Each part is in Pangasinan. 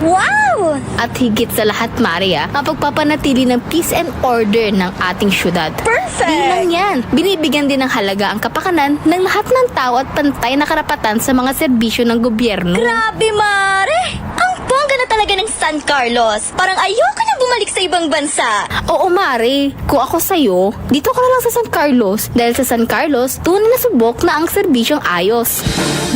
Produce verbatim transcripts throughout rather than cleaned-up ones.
Wow! At higit sa lahat, Mare, ah, ang pagpapanatili ng peace and order ng ating syudad. Perfect! Di lang yan, binibigyan din ng halaga ang kapakanan ng lahat ng tao at pantay na karapatan sa mga serbisyo ng gobyerno. Grabe, Mare! Ang bongga na talaga ng San Carlos! Parang ayoko na bumalik sa ibang bansa! Oo, Mare. Kung ako sa'yo, dito ka na lang sa San Carlos, dahil sa San Carlos, tunay na subok na ang serbisyong ayos.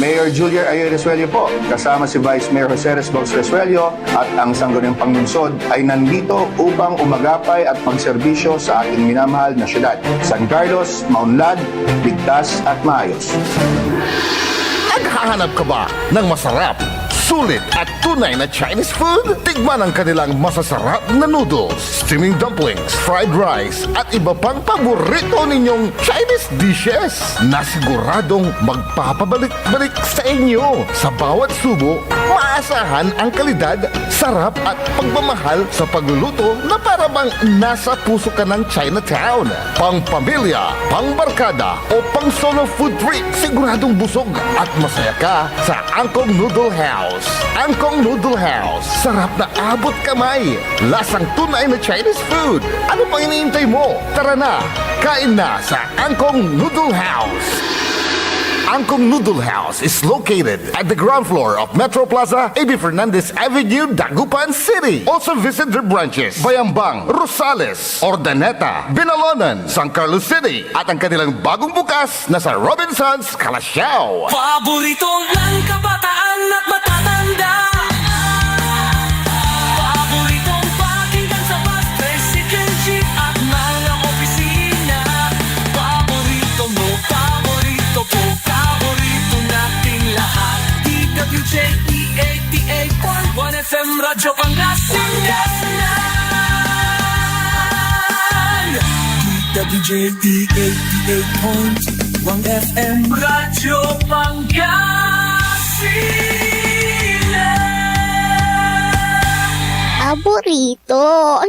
Mayor Julier Ayoy Resuello po, kasama si Vice Mayor Jose Resbos Resuello at ang sangguniang panlungsod ay nandito upang umagapay at magserbisyo sa ating minamahal na syudad. San Carlos, maunlad, ligtas at maayos. Naghahanap ka ba ng masarap, sulit at tunay na Chinese food? Tikman ang kanilang masasarap na noodles, steaming dumplings, fried rice, at iba pang paborito ninyong Chinese dishes na siguradong magpapabalik-balik sa inyo. Sa bawat subo, maasahan ang kalidad, sarap at pagmamahal sa pagluluto na para bang nasa puso ka ng Chinatown. Pang pamilya, pang barkada, o pang solo food trip, siguradong busog at masaya ka sa Angkong Noodle House. Angkong Noodle House, sarap na abot kamay, lasang tunay na Chinese food. Ano pang iniintay mo? Tara na, kain na sa Angkong Noodle House. Angkong Noodle House is located at the ground floor of Metro Plaza, A B Fernandez Avenue, Dagupan City. Also visit their branches, Bayambang, Rosales, Urdaneta, Binalonan, San Carlos City, at ang kanilang bagong bukas na sa Robinsons, Calasiao. Paborito ng kabataan at matatanda. Paboritong pakinggan sa bus, tricycle, jeep at mga opisina. Paborito mo, paborito ko, paborito nating lahat. D W J E eighty-eight point one F M Radyo Pangasinan. D W J E eighty-eight point one F M Radyo Pangasinan. Paborito.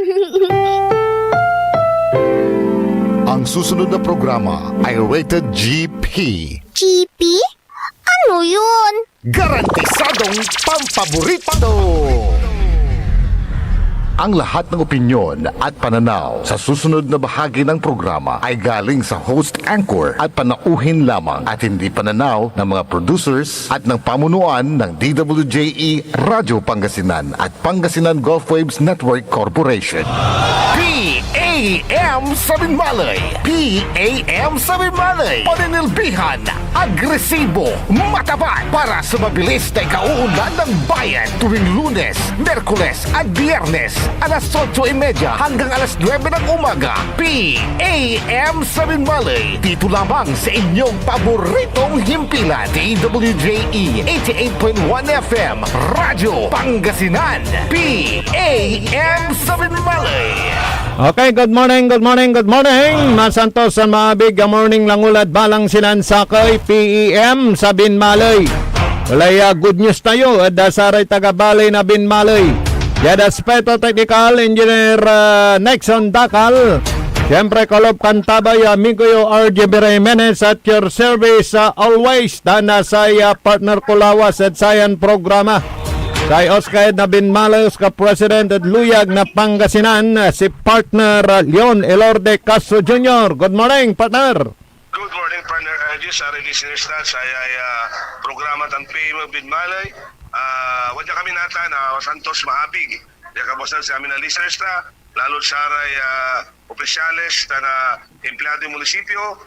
Ang susunod na programa ay rated G P. G P? Ano yun? Garantisadong pampaborito! Ang lahat ng opinyon at pananaw sa susunod na bahagi ng programa ay galing sa host anchor at panauhin lamang at hindi pananaw ng mga producers at ng pamunuan ng D W J E Radyo Pangasinan at Pangasinan Gulf Waves Network Corporation. P A M Sabin Malay! P A M Sabin Malay! Paninilbihan, agresibo, mataba para sa mabilis na ikauunlad ng bayan tuwing Lunes, Miyerkules at Biyernes, alas otso y media hanggang alas nuebe ng umaga. P A M Sabin Malay, dito lamang sa inyong paboritong himpilan, D W J E eighty-eight point one F M, Radyo Pangasinan, P A M Sabin Malay. Okay, good morning, good morning, good morning. Masantos a maabig a morning langulad balang sinansakey, P A M Sabin Malay. Walay, ah, good news tayo ed, ah, saray taga Baley na Binmaley. Diad aspeto teknikal, Engineer, ah, Nexon Dacal. Siyempre, Kolob Cantabay, amigo yo, R J B Jimenez at your service, ah, always. Tan, ah, say, ah, partner ko lawas ed sayan programa. Say Oscar na Binmaley, Oscar President ed Luyag na Pangasinan, ah, si partner, ah, Leon Elorde Castro Junior. Good morning, partner. Good morning, partner Algis, saray listeners na, sayay, ah, programa tan P M Binmaley. Ah, wadya kami natan, ah, masantos maabig ya kabuasan si amin a listeners na, lalo saray, ah, opisyales tan, ah, empleyado na munisipyo,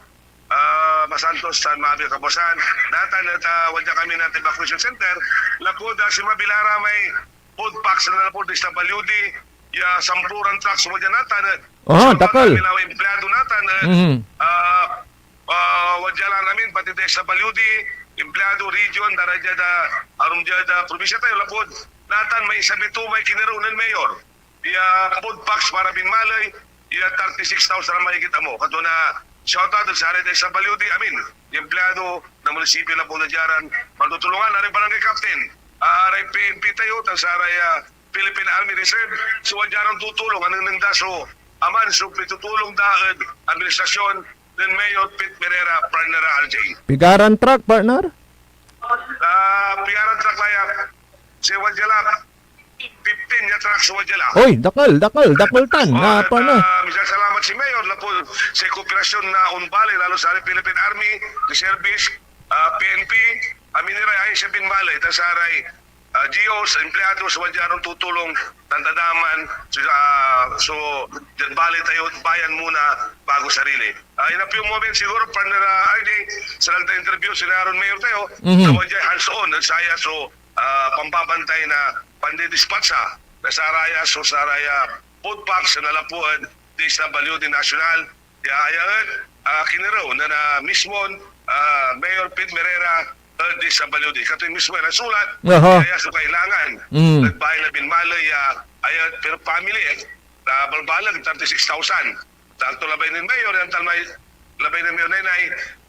ah, masantos tan maabig ya kabuasan. Natan et, ah, wadya kami natan evacuation center, lapud, ah, sinmabi la ra may food packs na lapud S W D, ya sampuran trucks wadya natan, eh. Oh, dakel. Kami na empleyado natan, eh. Mhm. Ah, ah, wadya lan amin, pati da S W D, empleyado, region, da ra diad, ah, arum diad, ah, probinsya tayo, lapud natan may sabi to may kinero nen mayor. Ya food packs para Binmaley, ya thirty-six thousand ang mahigit amo. Kato na shoutout ed saray da S W D, amin, ya empleyado na munisipyo na Puna Diaran, matutulungan, aray barangay captain, ah, aray P N P tayo, tan saray, ah, Philippine Army Reserve, so wadya ran tutulong, anengneng da so aman so pitutulong da ed administrasyon nen Mayor Pete Herrera, partner a R J. Pigaran truck, partner? Ah, pigaran truck la ya. Si wadya la, Fifteen ya trucks so wadya la. Oy, dakel, dakel, dakel tan, Oh, ah, at, partner. ah, misasalamat si Mayor lapud say kooperasyon na ombaley, lalo saray Philippine Army, reservist, ah, P N P, amin iray ahensya binmaley, tan saray, ah, G Os, empleados, wadya ron tutulong, tan dadaman, so, ah, so, diad baley tayo, bayan muna, bago sarili. Ah, in a few moments siguro, partner, ah, R J, sa nagta-interview, si Aaron Mayor tayo, Mhm. na wadyay hands-on, ed saya, so, ah, pambabantay na pandidispensa na saraya so saraya food packs na lapud D S W D National. Ya aya et, ah, kinerew na, na mismon, ah, Mayor Pete Merera ed D S W D. Katoy mismo ya nasulat, Aha. kaya so kailangan. Mm. Ed baley na binmaley, ah, aya et per family, eh, ah, balbaleg thirty-six thousand. Tanto labay nen Mayor, yan tan may labay nen Mayor Naynay,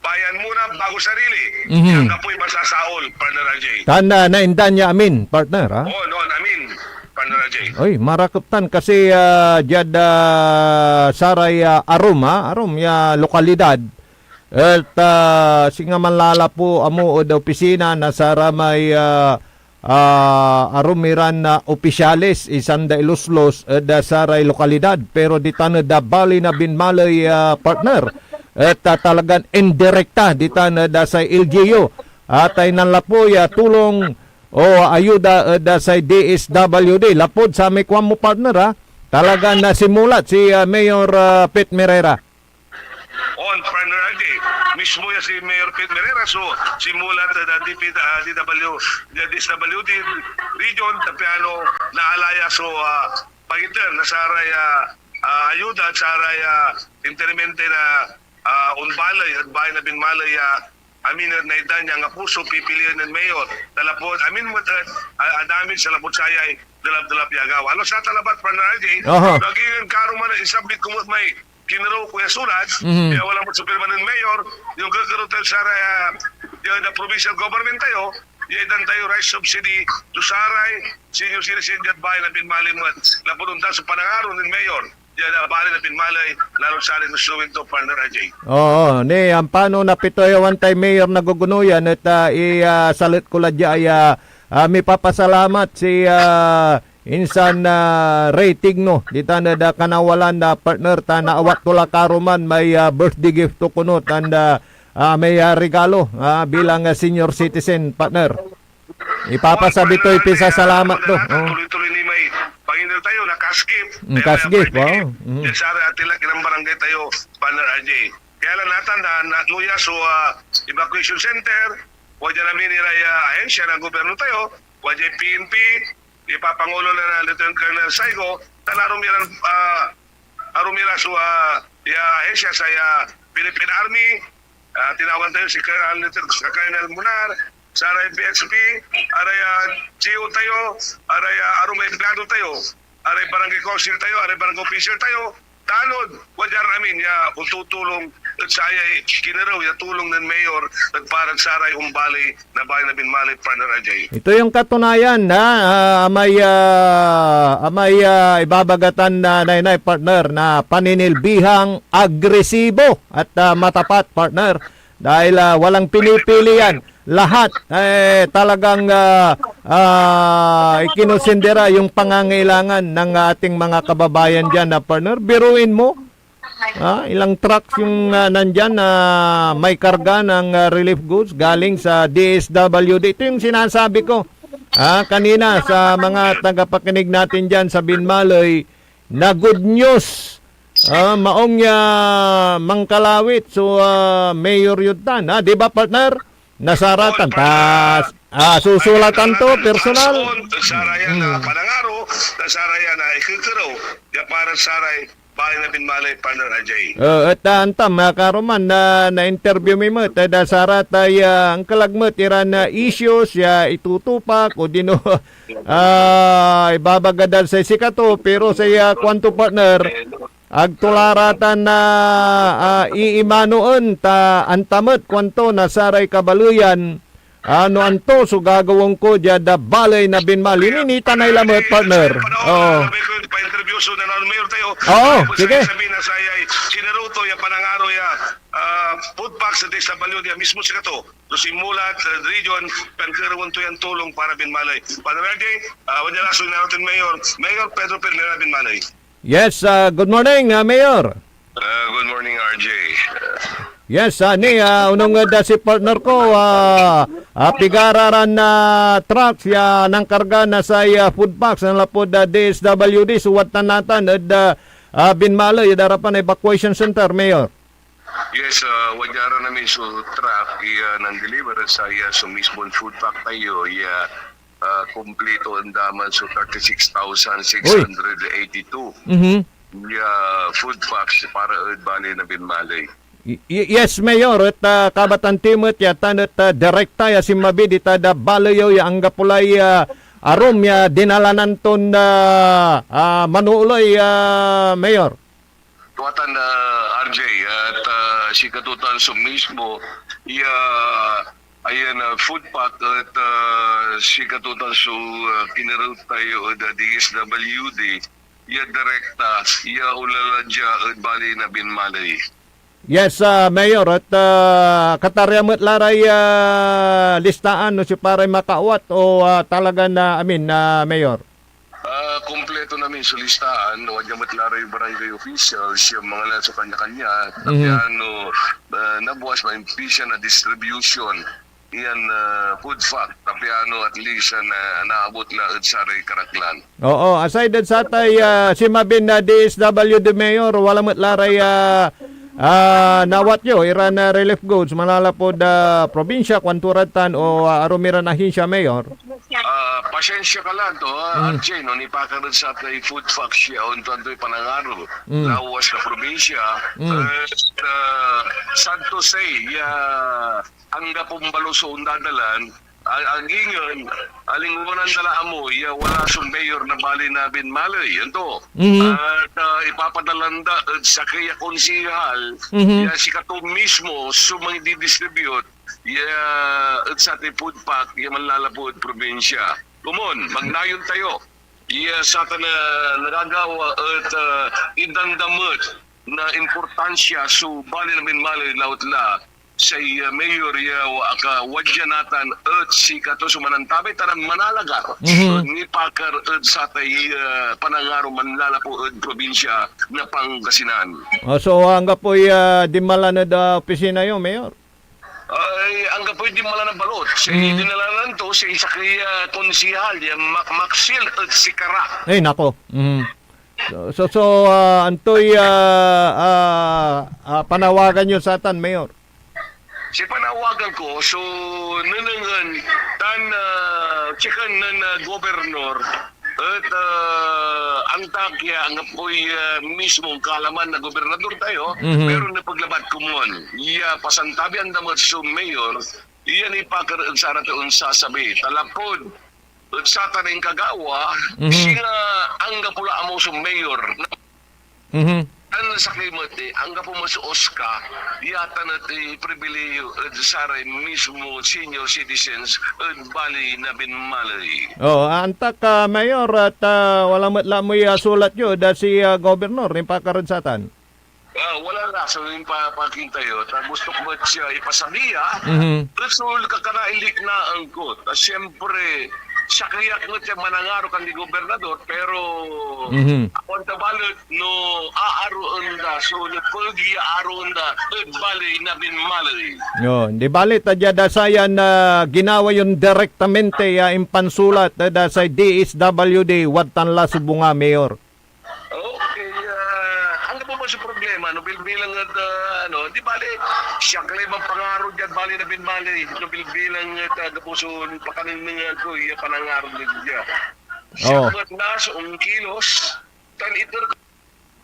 bayan muna, bago sarili. Mhm. Yan kapoy masasaol, partner R J. Tan, ah, naindan ya amin, partner, ha? Oo, noon, amin, partner R J. Oy, marakep tan kasi, ah, diad, ah, saray, ah, arum, ha? Arum ya lokalidad. Et, ah, singa manlalapu amo ed opisina na saramay, ah, ah, arum iran, ah, opisyales, insan da iluslos ed, ah, saray lokalidad. Pero ditan ed, ah, baley na binmaley, ah, partner, et, ah, talagan indirekta ditan ed, ah, say L G U. At ay nanlapuy, ah, tulong o ayuda ed, ah, say D S W D. Lapud samay kuan mo, partner, ha? Talagan, ah, simulat si, ah, Mayor, ah, Pete Merera. On, partner R J. Mismo ya si Mayor Pete Merera, so, simulat ed, ah, D P, ah, D W, D S W D region, ta piano naalaya so, ah, pangiter na saray, ah, ah, ayuda at saray, ah, intelimente na, ah, ombaley ed baley na binmaley, ah, amin et naitdan ya anggapo so pipilien nen Mayor. Ta lapud amin met et, ah, adamage sa lapud sayay delap-delap ya agawa. Ano sa talabat, partner R J? Aha. Lagi yan karuman na isabit ko met may kinerew ko ya sulat, Mhm. ya wala met so pirma nen Mayor, yung kekerew tayo saray, ah, ya na provincial government tayo, ya itdan tayo rice subsidy, to saray senior citizen diad baley na binmaley met, lapud ontan so panangaro nen Mayor, diad baley na binmaley, lalo saray nasuwin to, partner R J. Oo, ni, ampano na pitoy awan tay Mayor na gugunoyan, et, ah, i, ah, salet ko la dia ya, ah, mipapasalamat si, ah, Insan, ah, rating no, ditan ed, ah, kanawalan, ah, partner, ta naawat to la karuman may, ah, birthday gift to kono, tan, ah, ah, may, ah, regalo, ah, bilang, ah, senior citizen, partner. Ipapasabi to, ipisasalamat to. Oh. Tuloy-tuloy ni may panginer tayo na cash gift. Mm, cash gift, wow. Mm. Yan sa atin lang ilang barangay tayo, partner R J. Kaya lang natan na, na, luya so, ah, evacuation center, wadya amin iray, ah, ahensya na gobyerno tayo, wadya P N P, ipapangulo na, na Lieutenant Colonel Saigo, tan arum iran, ah, arum ira so, ah, ya ahensya, say, ah, Philippine Army, ah, tinawagan tayo si Colonel, si Colonel Munar, saray B S P, aray, ah, G O tayo, aray, ah, arum a empleyado tayo, aray barangay council tayo, aray barangay official tayo, tanod, wadya amin ya ontutulong ed sayay kinerew ya tulong nen Mayor ed parad saray ombaley na baley na binmaley, partner R J. Ito yung katunayan, ha, ah, amay, ah, amay, ah, ibabagatan na naynay, partner, na paninilbihang agresibo at, ah, matapat, partner. Dahil, ah, walang pinipili yan. Lahat, eh, talagang, ah, ah, ikinonsindera yung pangangailangan ng ating mga kababayan dyan, na partner. Biruin mo, ah, ilang trucks yung, ah, nandyan na may karga ng, ah, relief goods galing sa D S W D. Ito yung sinasabi ko, ah, kanina sa mga tagapakinig natin dyan sa Binmaloy, na good news. Ah, maong ya mangkalawit so, ah, mayor yod tan, ah, di ba, partner? Nasaratan. Oo, partner. Tas, ah, susulatan to, personal. Hands-on, saraya na Mm. panangaro, na saraya na ikekerew, ya para saray baley na binmaley, partner Ajay. Eh, et, ah, antam, ah, karuman na, na-interview mi met, eh, da saratay, ah, angkelag met iran, ah, issues ya itutupak, odino, ah, ibabaga dan say sikato, pero say, ah, kuanto, partner, agto la ra tan, ah, ah, iimanoen ta anta met kuanto na saray kabaleyan, ah, no anto so gagawaen ko diad, ah, baley na binmali. Ninita nay lamet, partner. Oo. Sabay ko pa-interview So, na, na, Mayor tayo. Oo, sige. Sabi na sayay, sinaruto ya panangaro ya, ah, food packs sa D S W D, mismo sikato. So, simulat, ah, region, pangkerewen to yan tulong para Binmaley. Father R J, ah, wadya laso, inarutin Mayor. Mayor Pedro Primera, Binmaley. Yes, ah, good morning, ah, Mayor. Ah, good morning, R J. Yes, ah, ni, ah, onung ed, ah, si partner ko, ah, ah, pigara ran, ah, trucks ya nangkarga na say, ah, food packs nanlapud, ah, D S W D, so wadtan natan ed, ah, ah, Binmaley, ed arapan na evacuation center, Mayor. Yes, ah, wadya ran amin so truck ya nandeliver ed saya so mismon food pack tayo ya, ah, kumplito andaman so thirty-six thousand six hundred eighty-two Mhm. ya food packs para ed baley na Binmaley. Y-, y-, yes, Mayor, et, ah, kabat anti met ya tan et, ah, direkta ya sinmabi ditad, ah, baley yo ya anggapo lay, ah, arum ya dinalanan ton, ah, ah, manooley, ah, Mayor. Tua tan, ah, R J, et, ah, sikato tan so mismo ya, ayan, ah, food pack et, ah, sikato tan so, ah, kinerel tayo ed, ah, D S W D ya direkta ya onla la dia ed baley na Binmaley. Yes, ah, Mayor, et, ah, katarya met la ray, ah, listaan no siopa ray makaawat o, ah, talagan, ah, amin, ah, Mayor? Ah, kompleto na amin so listaan, wadya met la ray barangay officials ya mangalan so kanya-kanya, Mhm. tapiano, ah, nabuas, maimpisian na distribution yan, ah, food pack, tapiano at least, ah, na, naabot la ed saray karaklan. Oo, aside ed satay, ah, sinmabin na D S W D Mayor, wala met la ray, ah, ah, naawat yo, iran, ah, relief goods, manlalapud, ah, probinsya, kuanto rad tan, o, ah, arum iran ahinsia, Mayor? Ah, pasensya ka la to, ah, Mm. R J, no, nipakar ed satay food pack ya, ontan toy panangaro, Mm. lawas na probinsya, Mm. et, ah, sad to say, ya, anggapon balo so ondadalan, a-, agingen, alingwanan da la amo, ya wala so mayor na baley na Binmaley, anto? Mm. At, ah, ipapadalan da ed sakey a konsehal, Mhm. ya sikato mismo so mandidistribute, ya, ed satay food pack ya manlalapu ed probinsya. Komon, magnayon tayo. Ya satan a nagagawa et, ah, itdan da met na importansia so baley na Binmaley laut la say, ah, mayor ya wa-, aka-, wadya natan et sikato so manantabay tan manalagar Mhm. et nipakar ed satay, ah, panangaro manlalapu ed probinsya na Pangasinan. Oh, so, anggapoy, ah, dinmalan ed, ah, opisina yo, Mayor? Ay, anggapoy dinmalan na balot. Say Mm. dinalanan to, say sakey a konsehal, ya makmaksil ed sikara. Ay, nako. Mm. So, so, so, ah, antoy, ah, ah, ah, panawagan yo satan, Mayor? Si panawagan ko, so, nenengen tan, ah, chicken nen, ah, gobernador, et, ah, antak ya anggapoy, ah, mismong kaalaman na gobernador tayo, Mhm. pero nepeg labat komon ya pasantabian da met so mayor, ya nipakar ed saray onsasabi. Ta lapud et satan inkagawa, Mhm. singa anggapo la amo so mayor. Mhm. Tan sakey met, eh, anggapo met so OSCA, ya tan et, eh, pribilehiyo ed saray mismo senior citizens ed baley na Binmaley. Oh, antak, ah, Mayor, et, ah, wala met la moy, ah, sulat yo ed, ah, si, ah, Gobernador, nimpakar ed satan? Ah, wala la, so, impapakita yo. Ta gusto ko met siya ipasabi, ah. Mhm. Et so, kakanaen liknaan ko. Ta siyempre, sakey ak met ya manangaro kanlay gobernador, pero Mhm. akoan ta balet no aaroen da, so nepeg ya aaroen da ed baley na Binmaley. Yo, di bali ta dia da sayan, ah, ginawa yon direktamente ya impansulat, eh, da say D S W D, wadtan la so bunga, Mayor. Okay, ah, anggapo met so problema, no, bilbilang et, ah, ano, di bali, siak lay manpangaro diad baley na Binmaley, no, bilbilang et, ah, anggapo so pakanengnengan ko, ya panangaro na dia. Siak Oh. met la so onkilos, tan iter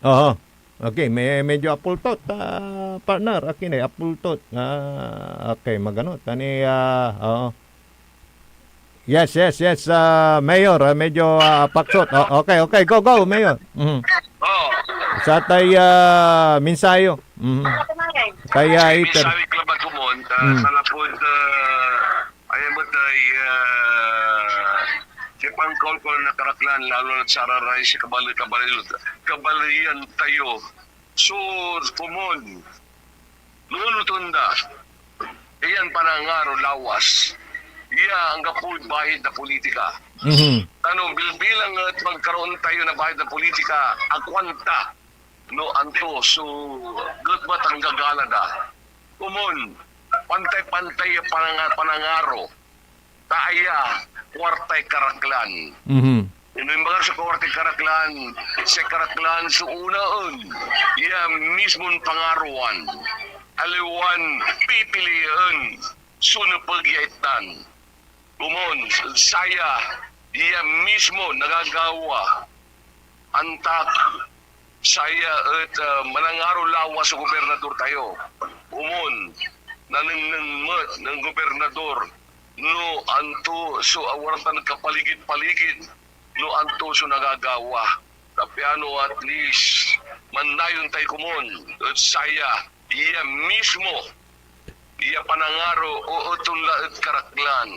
Oo. Okay, me-, medyo apultot, ah, partner. Akin eh, apultot. Ah, okay, magano. Tani, ah, oo. Yes, yes, yes, ah, Mayor, ah, medyo, ah, paksot. Oh, okay, okay, go, go, Mayor. Mhm. Oh. Sa tay, ah, mensahe. Mhm. Kaya Ay, iter- mensahe ko labat komon, ah, Mm. sa lapud, ah, Ayan met ay, ah, siya pang call ko na Karaklan, lalo na sararay si kabali-, kabali-, kabalian tayo. So, komon, nununoten da iyan panangaro lawas ya anggapoy bahid na politika. Mhm. Ano, bilbilang et magkaroon tayo na bahid na politika, agkuan ta no anto so getmat a gagala da. Komon, pantay-pantay ya pananga-, panangaro ta aya kuartay karaklan. Mhm. No imbaga so kuartay karaklan, say karaklan so unaen ya mismon pangaroan, aliwan pipilien so nepeg ya itdan. Komon, saya ya mismo nagagawa. Antak, saya et, ah, manangaro lawas so gobernador tayo. Komon, nanengneng met nen gobernador no anto so awartan ed kapaligid-paligid, no anto so nagagawa. Ta piano at least, mandayon tay komon et saya ya mismo ya panangaro o eton la ed karaklan.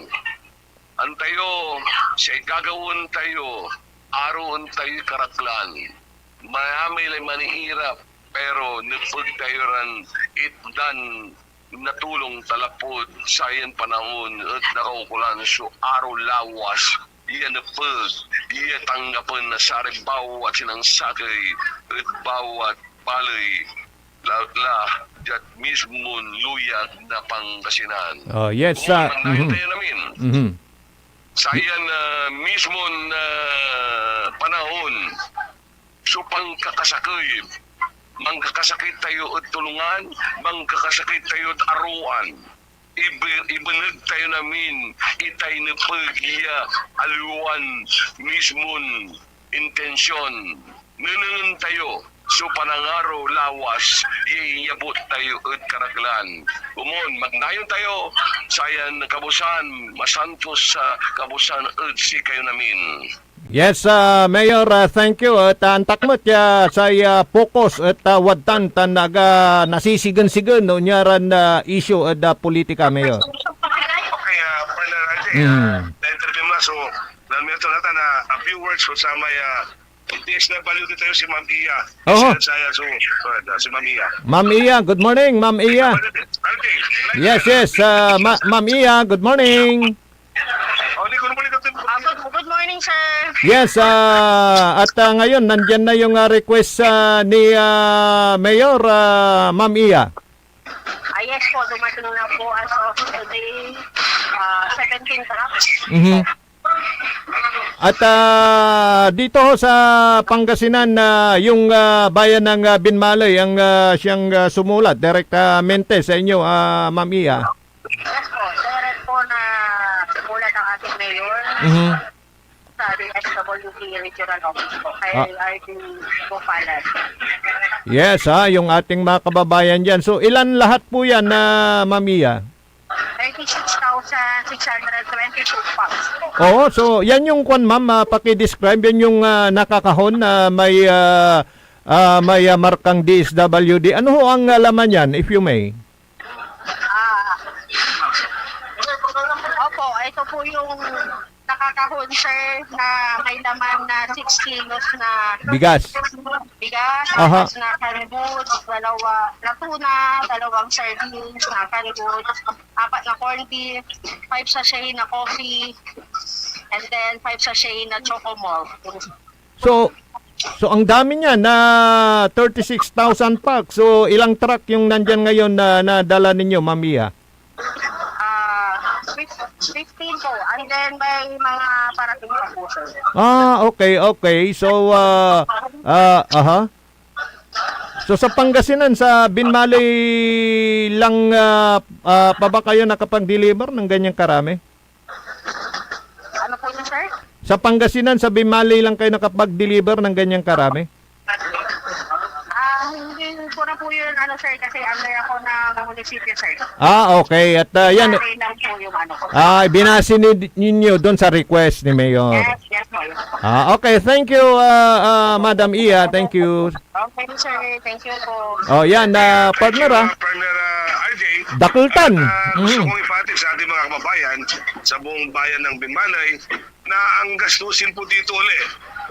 Antayo, say gagawaen tayo, aroen tayoy karaklan. Mayamay lay maniirap, pero nepeg tayo ran itdan na tulong ta lapud sayan panaon et nakaukolan so aro lawas ya nepeg ya tanggapen na saray bawat sinangsakey ed bawat baley la, la diad mismon luyag na Pangasinan. Oh, yes, Kung ah, magnayon mhm. tayo namin, Mhm. sayan, ah, mismon, ah, panahon, so pankakasakey, mankakasakey tayo ed tulongan, mankakasakey tayo ed aroan. Ibe-, ibeneg tayo namin itay nepeg ya aliwan mismon intension. Nenengen tayo so panangaro lawas ya inyabot tayo ed karaklan. Komon, magnayon tayo, sayan kabusan, masantos a kabusan ed sikayon amin. Yes, ah, Mayor, ah, thank you. Et, ah, antak met ya say, ah, focus et, ah, wadtan tan aga nasisigen-sigen no nia ran, ah, issue ed, ah, politika, Mayor. Okay, ah, partner R J, Mm. ah, na-interview mo na, so, nalmian to natan, ah, a few words ko samay, ah, D S W D tayo, si Ma'am Iya. Oho. Sa, sa, so, ah, si Ma'am Iya. Ma'am Iya, good morning, Ma'am Iya. R J, Yes, yes, ah, Ma-, Ma'am Iya, good morning. Oh, di ko na pala ito. Ah, good, good morning, sir. Yes, ah, at, ah, ngayon, nandiyan na yung, ah, request, ah, ni, ah, Mayor, ah, Ma'am Iya. Ah, yes po, dumating na po as of today, ah, seventeen trucks. Mhm. At, ah, dito ho sa Pangasinan, ah, yung, ah, bayan ng, ah, Binmaley ang, ah, siyang, ah, sumulat direktamente sa inyo, ah, Ma'am Iya. Yes po, direct po na sumulat ang ating mayor Mhm. sa D S W D Regional Office po, kay Ah. R D Gopalan. Yes, ha, yung ating mga kababayan dyan. So, ilan lahat po yan, ah, Ma'am Iya? Thirty-six thousand six hundred twenty-two packs po. Oo, so yan yung kwan, ma'am, ah, paki-describe, yan yung, ah, nakakahon na may, ah, ah, may, ah, markang D S W D. Ano ho ang, ah, laman yan, if you may? Ah. Opo, ito po yung nakakahon, sir, na may laman na six kilos na Bigas. bigas, Aha. tapos na canned goods, dalawa na tuna, dalawang sardines na canned goods, apat na corned beef, five sachet na coffee, and then five sachet na Chocomalt. So, so ang dami niya na thirty-six thousand pack. So, ilang truck yung nandyan ngayon na nadala ninyo, Ma'am Iya? Ah, fif-, fifteen po. And then may mga parating pa po, sir. Ah, okay, okay. So, ah, ah, aha. So, sa Pangasinan, sa Binmaley lang, ah, ah, pa ba kayo nakapag-deliver ng ganyang karami? Ano po yun, sir? Sa Pangasinan, sa Binmaley lang kayo nakapag-deliver ng ganyang karami? Ah, hindi ko na po yun, ano, sir, kasi under ako ng munisipyo, sir. Ah, okay. At, ah, yan. Binase lang po yung ano ko. Ah, binase ni, ninyo doon sa request ni Mayor. Yes, yes po, yes po. Ah, okay. Thank you, ah, ah, Madam Iya. Thank you. Okay, sir. Thank you po. Oh, yan, ah, partner, ah. Thank you, partner, ah, R J. Dakultan. At, ah, gusto Mhm. kong ipati sa ating mga kababayan sa buong bayan ng Binmaley, na ang gastusin po dito uli,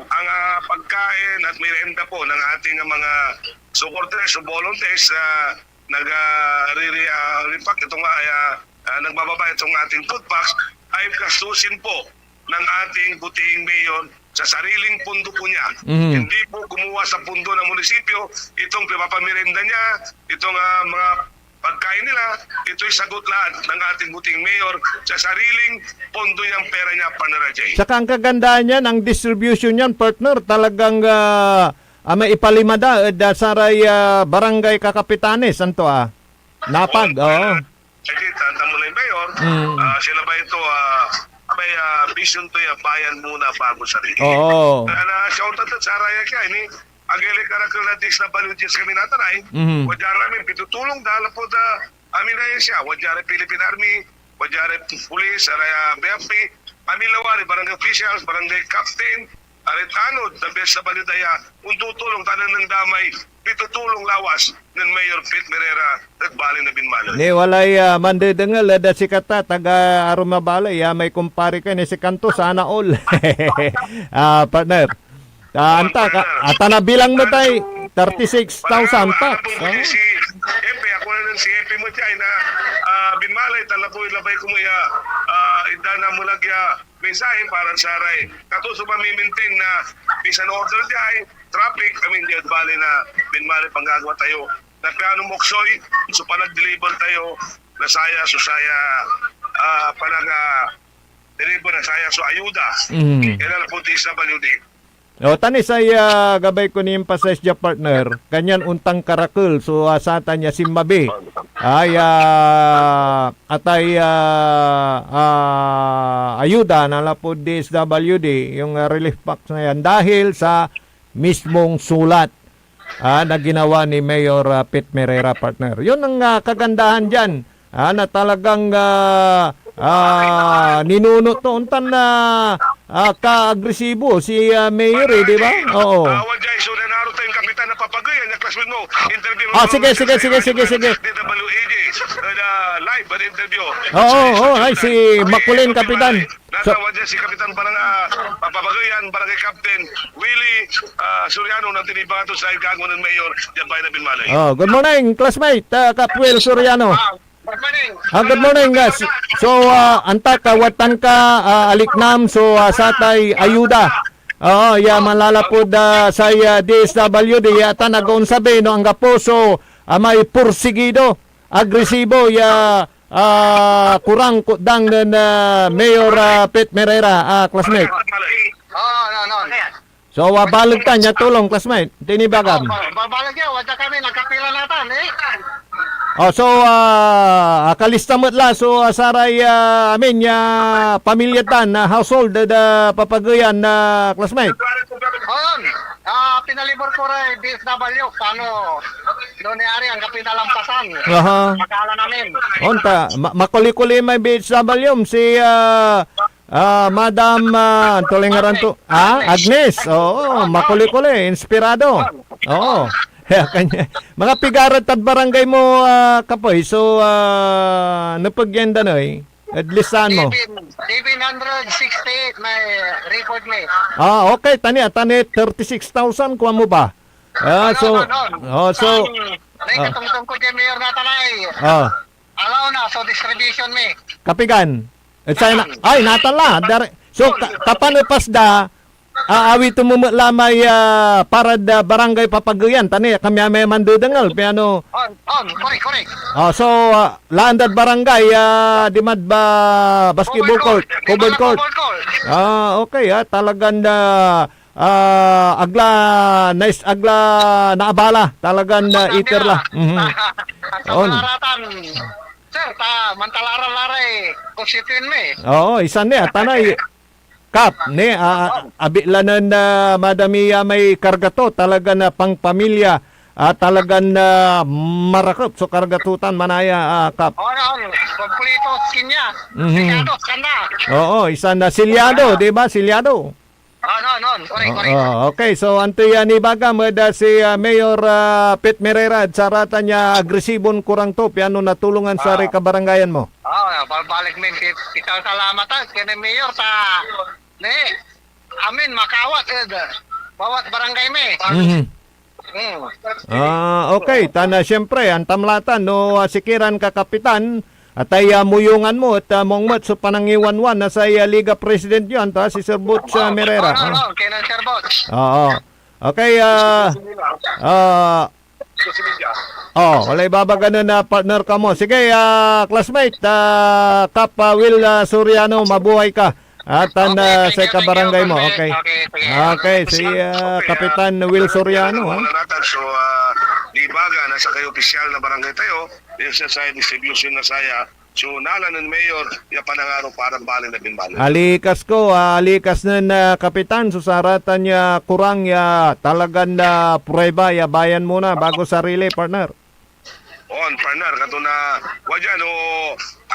ang, ah, pagkain at merienda po ng ating mga supporters o volunteers na nag, ah, riri-, ah, repack itong, ah, ah, nagbababa itong ating food packs, ay gastusin po ng ating puting mayor sa sariling pondo po niya. Mhm. Hindi po kumuha sa pondo ng munisipyo itong pinapamerienda niya, itong, ah, mga pagkain nila. Ito'y sagot lahat ng ating puting mayor sa sariling pondo niyang pera niya, partner Ajay. Saka ang kagandahan niyan, ang distribution niyan, partner, talagang, ah, ah, maipalima da ed, ah, saray, ah, barangay kakapitanes, anto, ah? Napag, oo. Sige, tanda mo na yung mayor. Mm. Ah, sila ba ito, ah, may, ah, vision to yung bayan muna bago sarili. Oo. Na, na, shout out sa Raya kaya, ini, agele karakol na dis na balu dis kami natanay. Mhm. Wadya ramin, pitutulong, dala po da, amin na yun siya. Wadya ray Philippine Army, wadya ray pulis, aray, ah, B F P, amin lawari, barangay officials, barangay captain, aray tanod, the best sa balidaya, untutulong, tanan ng damay, pitutulong lawas, nen Mayor Pete Merera, ed baley na Binmaley. Ni walay, ah, mandedengel ed sikata, taga arum a baley, ya may kumpare ka ni si Kanto, sana all. Ah, partner. Ah, anta, ka, ata na bilang mo tay, thirty-six thousand tax. Wala, wala, oh. Si Epe, ako na lang si Epe mo dyan, na, ah, Binmaley, talapoy labay ko mo ya, ah, ida na mo lagi, ah, mensahe para saray kato so mamimintain na peace and order diay traffic, I mean, diad baley na Binmaley panggagawa tayo na piano moksoy so panag-deliver tayo na saya so saya, ah, panag, ah, deliver na saya so ayuda. Mm. Kailan po D S W D. O, tan say, ah, gabay ko ni emphasize dia, partner, kanyan ontang karakel so, ah, satan ya sinmabi. Ay, ah, atay, ah, ah, ayuda nanlapud D S W D, yung, ah, relief packs na yan, dahil sa mismong sulat, ah, na ginawa ni Mayor, ah, Pete Merera, partner. Yun ang, ah, kagandahan dyan. Ah, na talagang, ah, ah, ninunot to, ontan na, ah, kaagresibo si, ah, Mayor, eh, di ba? Oo. Ah, wadyay, so, nanaro tayong kapitan na papageyan, ya classmate mo. Interview Ah, mo, sige, sige, sige, sige, sige. D W A J, uh, live, an interview. Oo, oo, ay, si Makulin, Kapitan. So, natawa dyan si Kapitan Barang-, ah, Papabagoyan, Barangay Captain Willie, ah, Soriano, ng Tinibangato sa Igagawa ng Mayor, dyan pa na Binmalay. Oh, good morning, classmate, ah, Kap Will Soriano. Ah, good morning. Ah, good morning, guys. So, ah, antak, ah, watan ka, ah, aliknam, so, ah, satay ayuda. Oo, ya manlalapud, ah, say, ah, D S W D, ya atan agaon sabi, no, anggapo so, ah, may porsigido, agresibo, ya, ah, kurang kutdang nen, ah, Mayor, ah, Pete Merera, ah, classmate. Oo, no, no. So, ah, baleg tan ya tulong, classmate. Tinibagam. Oh, ba-, babaleg ya, wada kami, nagkapila natan, eh. Oh, so, ah, akalista met la, so, ah, saray, ah, amin, ya pamilya tan, na household, da, da, papageyan, na classmate. On, ah, pinalibor ko ray D S W, paano, no, ni Ari, ang kapinalampasan. Aha. Pagkalan namin. Onta, ma-, makuli-kuli may B H W, si, ah, ah, Madam, ah, anto lay ngaran to? Ah, Agnes. Oo, makuli-kuli, inspirado. Oo. Kaya kanya, mga pigaran tad barangay mo, ah, Kapoy. So, ah, nepeg yan danay. Ed listahan mo. Seven, seven hundred sixty-eight may record mi. Ah, okay. Tani, ah, tani, thirty-six thousand, kuha mo ba? Ah, so, on, on, on. Oh, so, Ang, may ah. katungtong ko kay Mayor Natalay. Ah. Alaw na, so distribution mi. Kapigan? Et sa na, ay, natala. Dari, so, ka, kapan epas da, aawit mo met la may, ah, parad, ah, barangay papageyan, tani, kami amay mandedengel, piano. On, on, correct, correct. Oh, so, ah, laan dad barangay, ah, dimad ba, basketball court, covered court. Covered court. Ah, okay, ah, talagan, ah, ah, agla, nice, agla, naabala, talagan, ah, iter la. Mhm. Sa On. Malaratan, sir, ta, mantalaran la ray, constituent mi. Oo, isan ni, ah, tanay, Kap, ni, ah, abi la nen, ah, Madam Mia may karga to, talagan, ah, pangpamilya, ah, talagan, ah, marakep so karga to tan manaya, ah, Kap. Oo, oo. Kompleto skin niya. Mhm. Selyado, kanda. Oo, isan na selyado, di ba? Selyado. Oo, oo, oo. Correct, correct. Oo, okay. So, anto yan, ibagam ed, ah, si, ah, Mayor, ah, Pete Merera, ed saratan ya agresibon kurang to, piano natulongan sa Ah. ray kabarangayan mo? Ah, balbalik min, pi-, pital salamat, ah, kay Mayor, ta Ne, amin, makawat ed bawat barangay mi. Mhm. Mm. Ah, okay. Tan, ah, siyempre, antam la tan no, ah, sikiran kakapitan, atay, ah, muyungan mo et, ah, mong met so panangiwanwan na say, ah, Liga President yo, anto, ah, si Sir Boots, ah, Merera, Oh, ah. Oh, kailan, Sir Boots? Oo. Okay, ah, ah, oh, walay babaga nen, ah, partner ka mo. Sige, ah, classmate, ah, Kap, ah, Will, ah, Soriano, mabuhay ka. At an, Okay, ah, thank say you, thank you, kabarangay mo. Congressman. Okay. Okay, sige. Okay, si, ah, Okay, Kapitan ah, Will Soriano, ah. Muna natin. So, ah, di baga na sakey opisyal na barangay tayo, yung sa, sa distribution na saya. So, nala nen Mayor, ya panangaro para bali na binbali. Alikas ko, ah, alikas nen, ah, Kapitan, so saratan ya kurang ya talagan na prueba ya bayan muna bago sarili, partner. On, partner, kato na, wadya, no,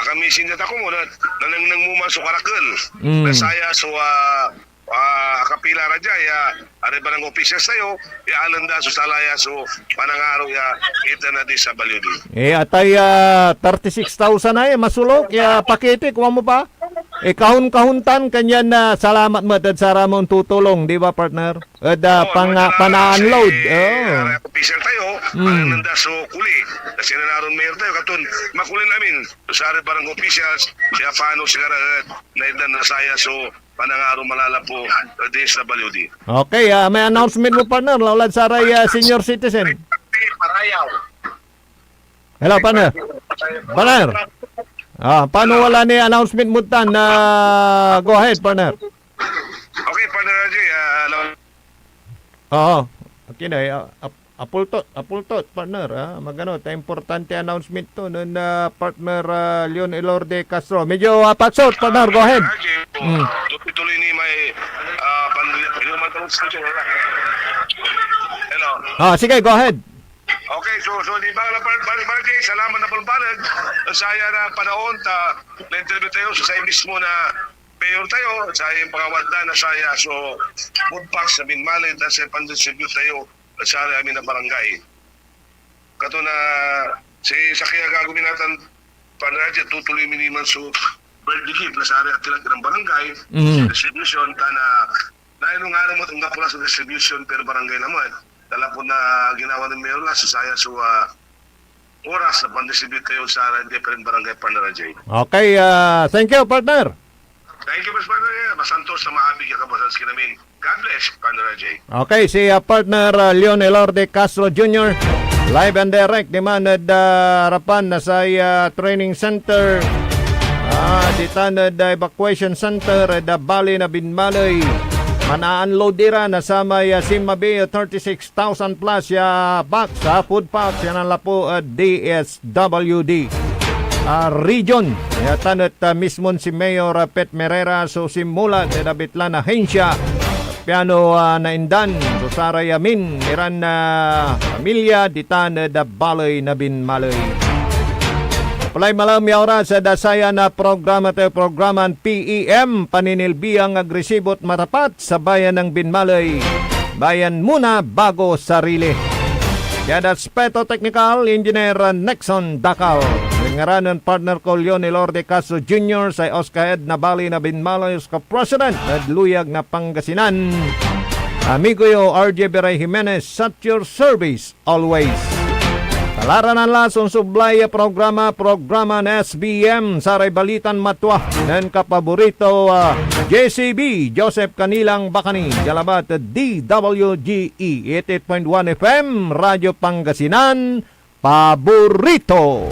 akamisin dat ako mo, na, nanengneng mo man so karakel. Mm. Na saya, so, ah, ah, akapila ra dia, ya, ari barangay officials tayo, ya, alen da, so, salaya, so, panangaro, ya, iter na di sa balyo di. Eh, atay, ah, thirty-six thousand ay, masulok, ya, pakete, kuan mo pa? Eh, kahon-kahon tan, kanyan, ah, salamat met ed saramon tutulong, di ba, partner? Ed, ah, Oo, pang-, no, ah, tara, pana-unload. Kasi, Oo. ah, official tayo, Mm. ang nanda so kuli. Kasi nanaron mayor tayo, katon makulin amin. So, sari barangay officials, ya pano sigara et, naitdan na saya so panangaro malalapo, eh, D S W D. Okay, ah, may announcement mo, partner, laulad saray, ah, senior citizen. Parayaw. Hello, partner. Partner. Ah, paano wala ni announcement mo tan? Ah, go ahead, partner. Okay, partner R J, ah, hello. Oo. Okay na, eh, ah, ap-, apultot, apultot, partner, ah. Magano, ta importante announcement to nun, ah, partner, ah, Leon Elorde Castro. Medyo, ah, paksot, partner, go ahead. Ah, R J, Mm. tuloy-tuloy ni may, ah, pan-, inuman ko sa Hello. Ah, sige, go ahead. Okay, so, so, di ba, Bar-, Bar-, Barangay, salamat na palbalag. Saya na panahon, ta, na-interview tayo sa saya mismo na mayor tayo, sa yung pangawat na, na saya, so, food packs na binmalay, na sa pandistribute tayo, sa amin na barangay. Kato na, si, sa kaya gagawin natin, panadya, tutuloy miniman so birthday gift na sa area, tilang barangay, Mm. distribution, ta na, na inong araw mo, tunggap ko lang sa distribution, pero barangay naman. Dala po na ginawa ng mayor lang, sa saya, so, ah, oras na pandistribute kayo sa different barangay, partner R J. Okay, ah, thank you, partner. Thank you, Mister Partner. Masantos na maabig ya kabuasan sa kinamin. God bless, partner R J. Okay, si, ah, partner, ah, Leon Elorde Castro Junior, live and direct, diman ed, ah, arapan na say, ah, training center. Ah, ditan ed, ah, evacuation center, ed, ah, bali na Binmaley. Manaan-load ira na samay, ah, sinmabi, ah, thirty-six thousand plus ya box, ah, food packs, ya nanlapu ed D S W D, ah, region. Ya tan et, ah, mismon si Mayor, ah, Pet Merera so sinmulat ed abitlan ahensya, piano, ah, naindan so saray amin iran, ah, pamilya ditan ed, ah, baley na Binmaley. Palay malam ya oras ed sayan a programa tayo, programan P E M, Paninilbiang Agresibot Matapat sa Bayan ng Binmaley. Bayan muna bago sarili. Diad aspeto teknikal, Engineer Nixon Dacal. Ed ngaran nen partner ko, Leon Elorde Castro Junior, say Oscar Ed na bali na Binmaley, Oscar President, ed luyag na Pangasinan. Amigo yo, R J Beray Jimenez, at your service always. Kalaranan la so onsublay a programa, programa na S B M, saray balitan matua nen kapaborito, ah, J C B, Joseph Canilang Bacani, dia labat D W G E eighty-eight point one F M, Radyo Pangasinan, paborito.